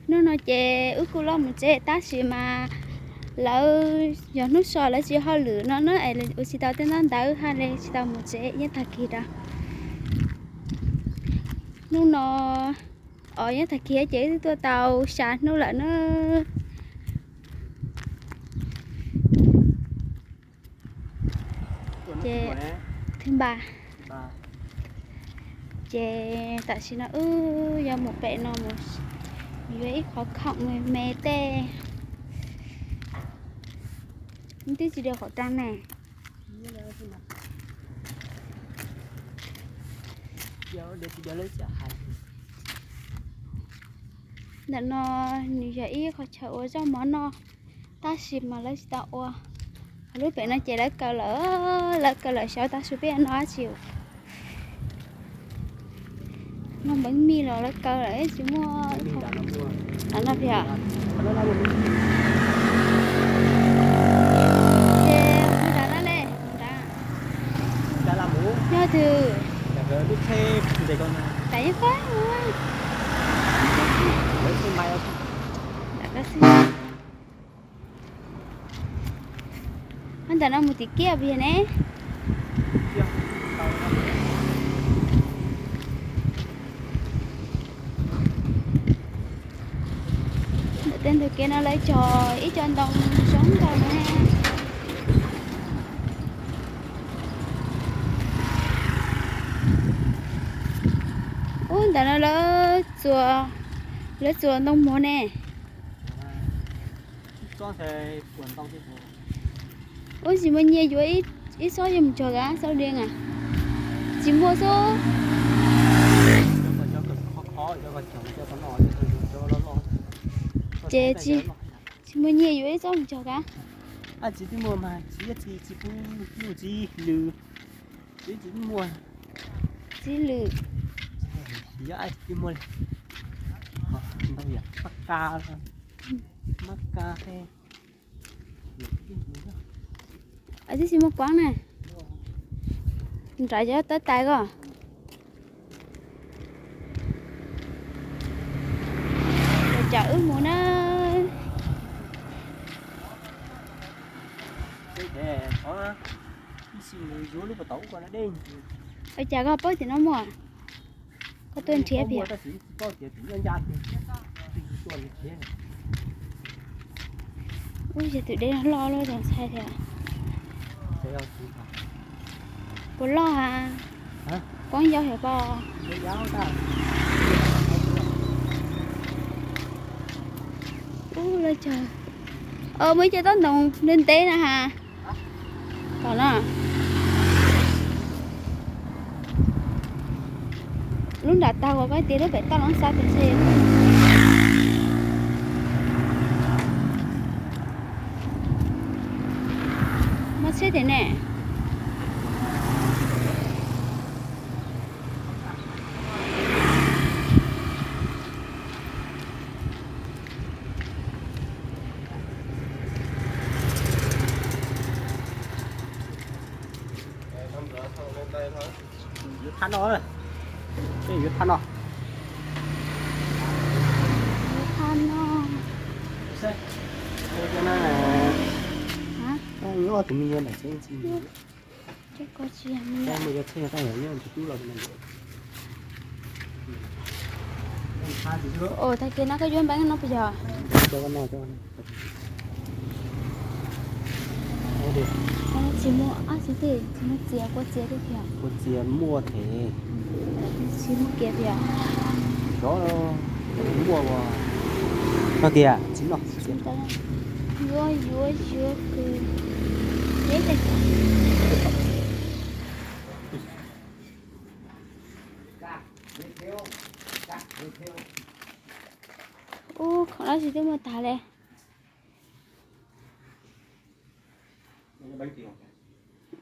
Hnub no ces wb kuj los mus tsev tab sis mas lawv yog hnub so lawv tsis hauj lwm no na es ua tsis tau tej ntaub ntawv hab li tsis tau mus tsev nyob tag kis rau. Hnub no os nyob tag kis ces wb twb tuaj tau xya hnub lawm na. Ces thib npa. Ces tam sim no wb yuav mus pem no mus yuav ib qhov khoom me me tej. Twb tsis dua qhov rau ne. Ntawm no nws yog ib qhov chaw ua zaub mov noj tab sis mas lawv tsis tau ua. Lub pem no ces lawv kaw lawm, lawv kaw lawm xyov tav su peb noj dab tsi. Noj npeev mij los lawv kaw lawm tsis muaj. Noj pem. Ces mus nrad na le. Nyob twg? Tam ib fab. Ntawm no mus tim kiab puas yog ne? Ntawm tej ntug kev no lawv cog ib co ntoo zoo nkauj no ne. Ub, ntawm no lawv txua, lawv txua ntoo muag ne. Ub, tsis muaj nyiaj yuav ib txob yuav mus cog kav xauv dias a? Tsis muaj xwb. Ces tsis muaj nyiaj yuav ib txob mus cog kav. Tsis muaj mas tsis, tsis pub, tsis lwm, tsis muaj. Tsis lwm. Tsis muaj li. Ntau yam mab ka, mab ka. Twb tsis muaj kuab na. Nrad cov tab tais ko. Cov wb mus na. Ua cas koj paub tias no muaj? Koj tuaj nrhiav tias. Ub, yog tus dej no loj loj tau ntxhais tias. Puas loj ha? Kuab yau thiab pob. Ub, lawv cog, muaj ib co taub ntoos ntev ntev na ha. Tom no. Lub nram tag uas koj tias lub pem toj los xav tias ntshe. Mob tsheb tiag ne. Yuav thaj no, yuav thaj no. Yuav thaj no. Tus me nyuam ntawm tsev ntxim. Ua tag kis no koj yuav npeeb no puas yog? Tsis muaj dab tsi thiab, tsis muaj txias, kua txias thiab tiag. Kua txias muaj thiab. Tsis muaj kiag tiag. Xyov, muaj ua. Koj tias tsis noj. Yuav, yuav, yuav kws. Ub, khoom dab tsi twb muaj tag li.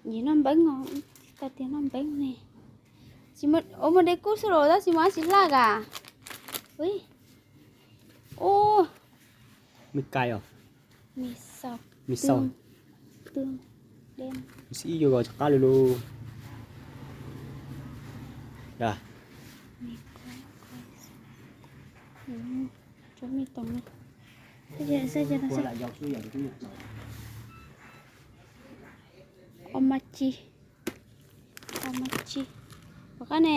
Yim noj npeeb os, koj tias noj npeeb ne. Ua muaj dej kub xwb los tab sis mas tsis hlaj ka. Ub. Me kais os. Me xaus. Me xaus. Ib yuav los cov qab lug lug. Cov me toom no. Xab ces, xab ces no xwb. Ob mab ci. Ob mab ci. Pom qab ne.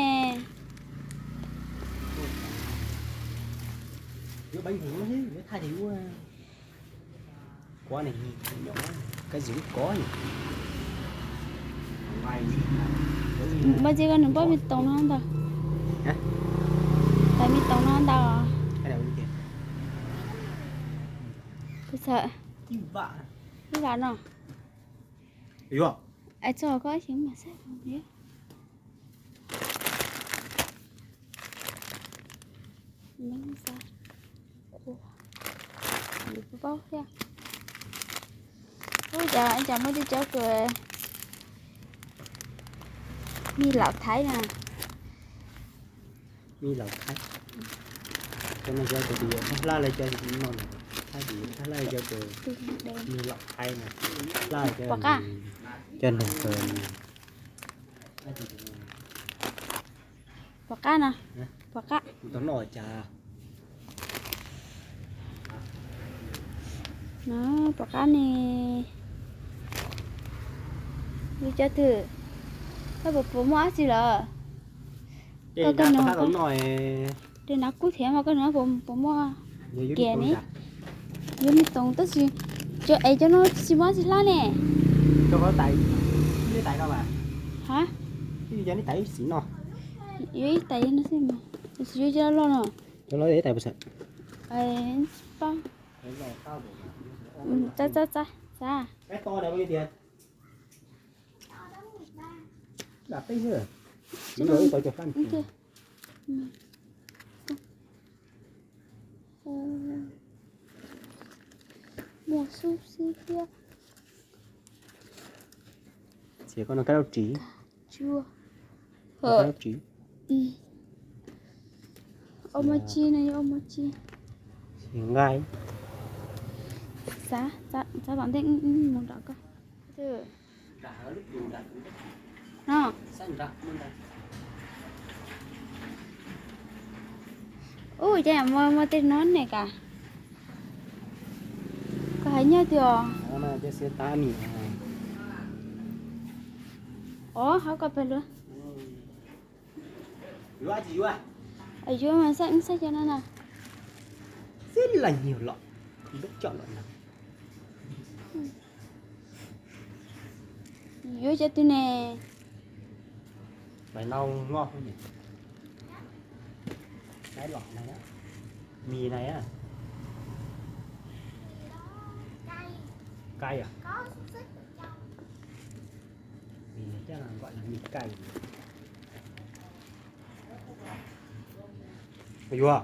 Muaj txiv koj nws npaj me toom no ntag. Tais me toom no ntag. Kuv txhawm. Ib vam no. Es txog koj xyeem mas xab. Paub thiab. Ub, cas, cas muaj tej cov kws me laum Thaib na. Me laum Thaib. Cov no cov kws hla lawv cov no, Thaib hla lawv cov kws me laum Thaib na, hla lawv cov, cov neeg kws Pom qab no. Pom qab. Tau noj cas. No, pom qab ne. Yus cov twg, koj puas, puas muaj dab tsi lawm? Koj, koj nug, koj, nws nav kub thiab mas koj nug puas, puas muaj kiag ne. Yuav me toom tab sis cov es cov no tsis muaj dab tsi hlab ne. Ha? Yuav ib tais no xwb mas, tab sis yuav cov loj no. Tsis paub. Txav, txav, txav, txav. Muaj xub xib thiab. Txiav koj no kab laug ris. Tsuag. Kab laug ris. Ob mab ci no yog ob mab ci. Nqaij. Xav, xav tom ntej mus nram koj. No. Ub, cas muaj, muaj tej no ne ka. Koj hais nyob twg os? Os, hauv ko peg luag. Yuav mas xav, xav cov no na. Xib laj nyuag los, coj los no. Yuav cov twg ne? Lais nau ngoj. Lais los na. Mis na. Cay à? Mis này chắc là gọi là mì cay. Yuav.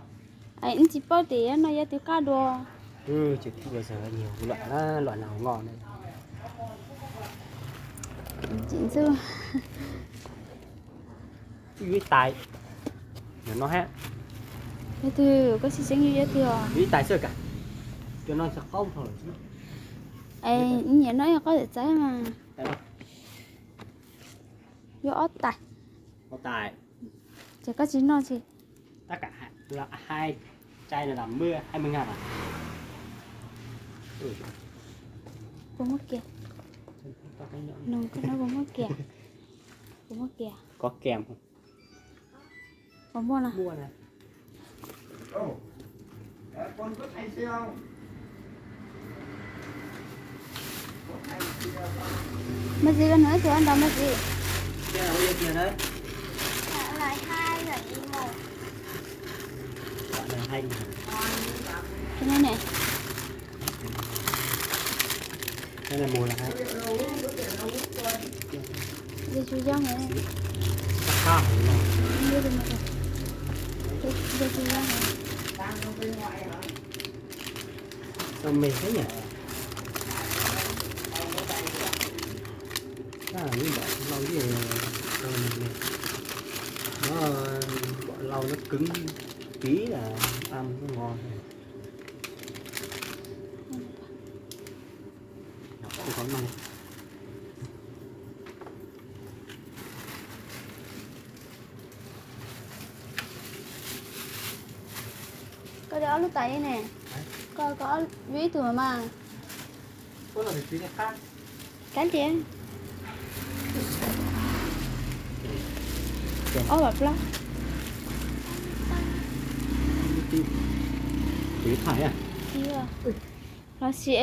Tsis paub tias no yog twg qab dua. Ces thaum ub xav nyuag luam, luam nau ngoj na. Yuav ib tais. Yog no hab. Yog twg koj xib xeeb yuav cov twg os? Yuav ib tais xwb ka. Cov no xav qaub dhau lawm xwb. Nyiam no yog qaub txawv mas. Yuav ob tais. Ob tais. Ces koj tsis noj tsis. Tab kav hais, cai no lam maj hai mươi ngàn à? Puas muaj kiag? Nug koj no puas muaj kiag? Puas muaj kiag? Có kèm không? Puas muaj na? Muaj na. Maj Txiv, koj nug ib tug ntawd Maj Txiv. Cái này này. Cái này mùi là hai. Dưa chuột dông hả? Khá hả? Dưa chuột dông hả? Sao mềm thế nhỉ? Chắc là những bạn lâu với rồi mềm mềm. Nó, ờ, bỏ lâu nó cứng tí là ăn nó ngon thôi. Không có măng. Koj Ob lub tais ne, koj koj yuav ib tug mas. Kab tias ob lab plaub. Los sis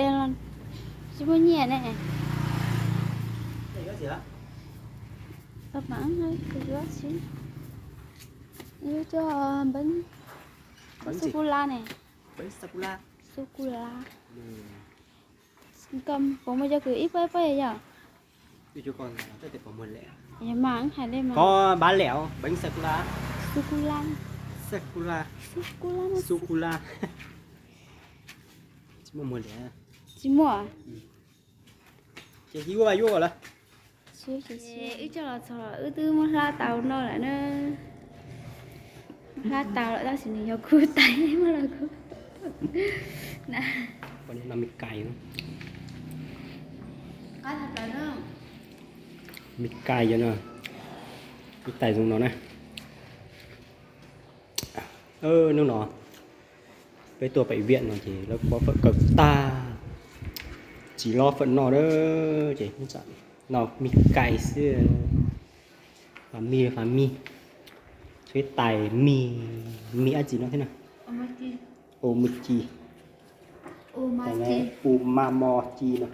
tsis muaj nyiaj ne. Tau mas yuav tsis, yuav coj npeeb, npeeb sakula ne. Npeeb sakula. Sakula. Koj puas muaj cov kws ib pob ib pob yog? Yog mas hais li mas. Koj npab liam npeeb sakula. Sakula. Sakula. Sakula. Tsis muaj muag liam. Tsis muaj. Ces yuav yuav lawm. Wb coj los txog los wb twb muab hlab tau noj lawm na. Hlab tau lawm tab sis nws yog kub tais muab los kub. No me kais, me kais yog no, ib tais zoo no na. Hnub no peb tuaj pem viam no ces lawv pov fawm kawg tag, tsis loj fawm noj na, ces no me kais xwb. Fam mij, fam mij, tshuav ib tais mig, mig dab tsi no thiab na? U ma ci, u ma mo ci no.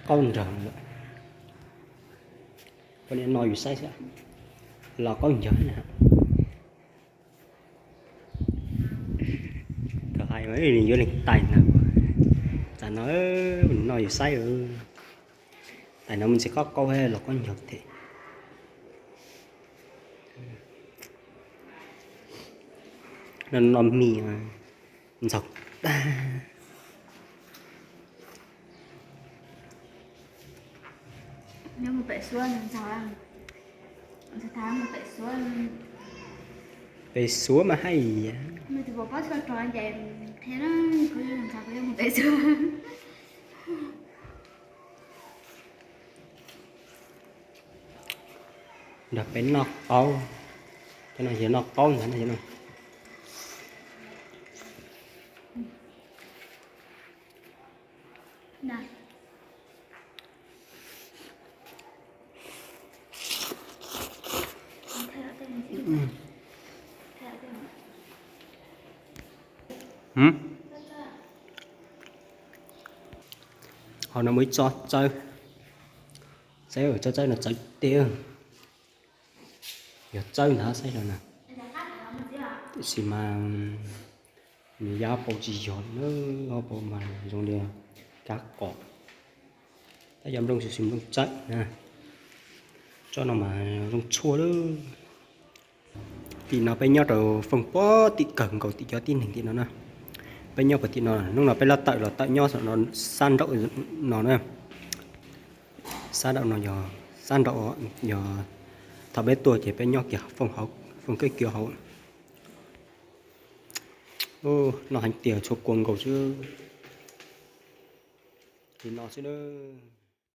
Qaub nrawg lawm. Poj niam no yus saib xwb, los qaub nrawg na. Thaum hais yuav leej tais ntag. Tam no no yus saib, tais no me ntsis qaub qaub los qaub nrawg thiab. No no mis ntxaug tag. Pem Suav mas hais. Nrog peb noj qaub, cov no yog noj qaub ntag no. Hauv no muaj ib tsob txawb, saib tsob txawb no txawv tiag. Yog txawb ntag saib no na. Tiam sis mas nws yog hauv paus tsis yog na, hauv paus mas zoo li kab qos. Tab yog nplooj xwb, nplooj txawb na. Tsob no mas zoo tshuaj lawm. Tim no peb nyob rau foom pob tim kawg nkaus tim cov tib neeg tim no na. Peb nyob puag tim no, hnub no peb laj tawm los tawm nyob sab nraum no na. Sab nraum no yog sab nraum, yog thaum peb tuaj ces peb nyob kiag foom hauv, foom kiag kiag hauv. Noj heev tiag, tshuav kua nkaus xwb. Li no xwb na.